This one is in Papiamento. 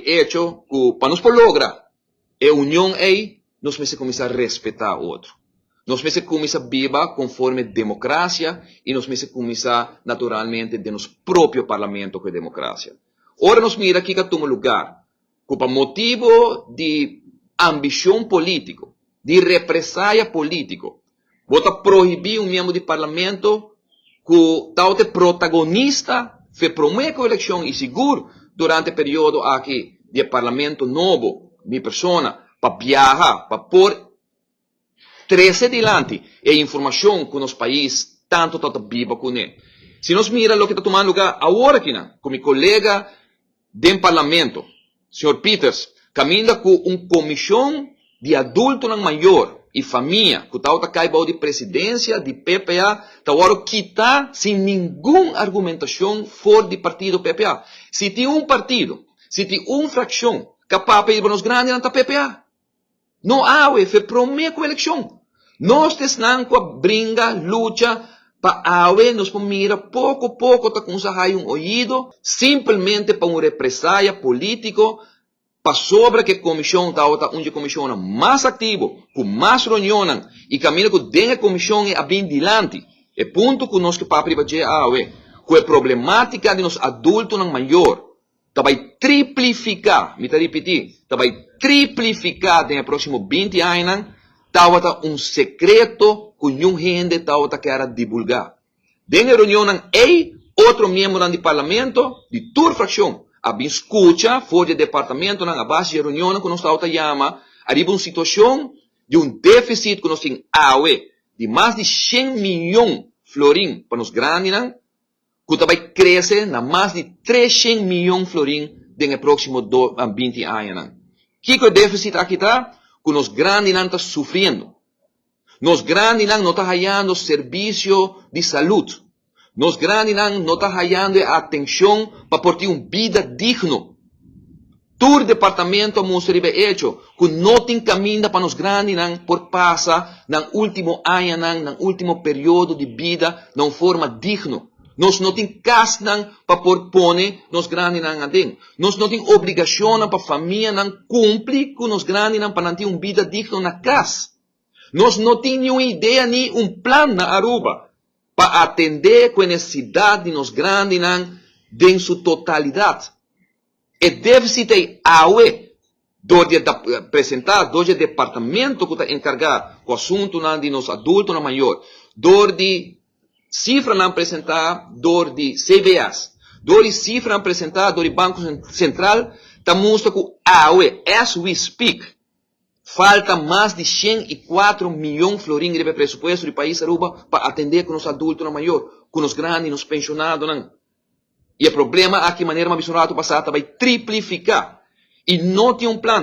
echo ku pa nos por logra e union ei, nos mester kuminsá respetá otro. Nos mester kuminsá biba konforme demokrasia i nos mester kuminsá naturalmente den nos propio parlamento ku e demokrasia. Ora nos mira kiko a tuma lugar ku pa motibu di ambishon polítiko, di represaya polítiko, bo ta prohibí un miembro di parlamento ku tabata e protagonista fe promé ku elekshon i sigur durante e periodo aki di e parlamento nobo, mi persona, pa biaha pa por trese dilanti e informashon ku nos pais tantu ta ta biba kuné. Si nos mira loke ta tumando lugá awor akinan ku mi kolega den Parlamento, señor Pieters, caminda cu un comision di adultonan mayor y famia cu tabata cay bao di presidencia di PPA ta wordo kita sin ningun argumentacion for di partido PPA. Si tin un partido, si tin un fraccion ca papia riba nos grandinan ta PPA. No awe, fe prome ku elekshon. Nos ta esnan ku a bringa, lucha, pa awe nos por mira poko poko ta kumsa haya un oido, simpelmente pa un represaya politiko, pasobra ku e komishon tabata un dje komishonnan mas aktivo, ku mas reunionnan, i kaminda ku den e komishon e a bin dilanti. E punto ku nos ke papia riba dje awe, ku e problematika di nos adultonan mayor, ta bai triplifiká, mi ta ripití, ta bai triplifiká den e próksimo 20 añanan, tabata un sekreto ku niun hende tabata kier a divulgá. Den e reunionnan ei, otro miembronan di Parlamento di tur frakshon a bin skucha for di e departamentonan a base di e reunionnan ku nos tabata yama ariba un situashon di un défisit ku nos tin awe di mas di 100 miyon florin pa nos grandinan, ku ta bai krese na mas di 300 miyon florin den e próksimo 20 añanan. Kiko e défisit aki ta? Ku nos grandinan ta sufriendo. Nos grandinan no ta hayando servisio di salud. Nos grandinan no ta hayando e atenshon pa por tin un bida digno. Tur departamento a mustra riba e echo ku no tin kaminda pa nos grandinan por pasa nan último añanan, nan último periodo di bida na un forma digno. Nos no tin kasnan pa por pone nos grandinan aden. Nos no tin obligashonnan pa famianan kumpli ku nos grandinan pa nan tin un bida digno na kas. Nos no tin niun idea ni un plan na Aruba pa atendé ku e nesesidat di nos grandinan den su totalidat. E défisit ei awe dor di e presentá dor di e departamento ku ta enkargá ku asuntunan di nos adultonan mayor, dor di sifranan presentá dor di CBS, dor di sifranan presentá dor di Banko Sentral ta mustra ku awe, as we speak, falta mas di 104 miyon florin riba e presupuesto di pais Aruba pa atendé ku nos adultonan mayor, ku nos grandi, nos penshonadonan. I e problema aki, manera mi a bisa un ratu pasá, ta bai triplifiká. I no tin un plan.